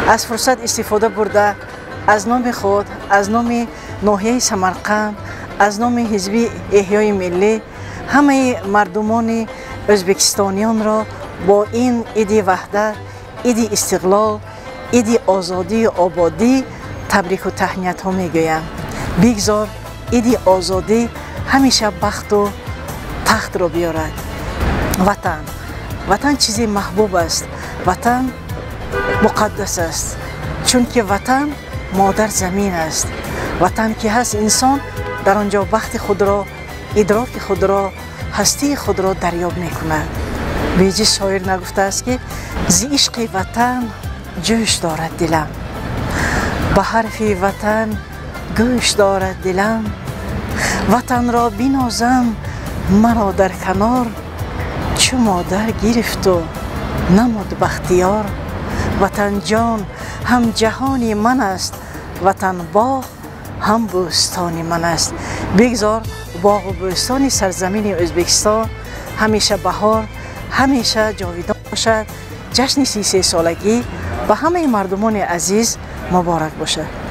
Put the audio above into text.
Аз фурсат истифода бурда, аз номи худ, аз номи ноҳияи Самарқанд, аз номи Ҳизби Эҳёи Миллӣ ҳамаи мардумони ӯзбекистониёнро бо ин Иди Ваҳдат, Иди Истиқлол, Иди Озодию Ободӣ табрику таҳниятҳо мегӯям. Бигзор Иди Озодӣ ҳамеша бахту тахтро биёрад. Ватан, ватан чизи маҳбуб аст, ватан муқаддас аст, чунки ватан модар замин аст. Ватан ки ҳаст, инсон дар он ҷо бахти худро, идроки худро, ҳастии худро дарёб мекунад. Беҷи шоир нагуфтааст, ки зи ишқи ватан ҷӯш дорад дилам, ба ҳарфи ватан гӯш дорад дилам, ватанро бинозам маро дар канор, чу модар гирифту намуд бахтиёр. Ватанҷон ҳам ҷаҳони ман аст, ватан боғ ҳам бӯстони ман аст. Бигзор боғу бӯстони сарзамини Ӯзбекистон ҳамеша баҳор, ҳамеша ҷовидон бошад. Ҷашни 33-солагӣ ба ҳамаи мардумони азиз муборак бошад.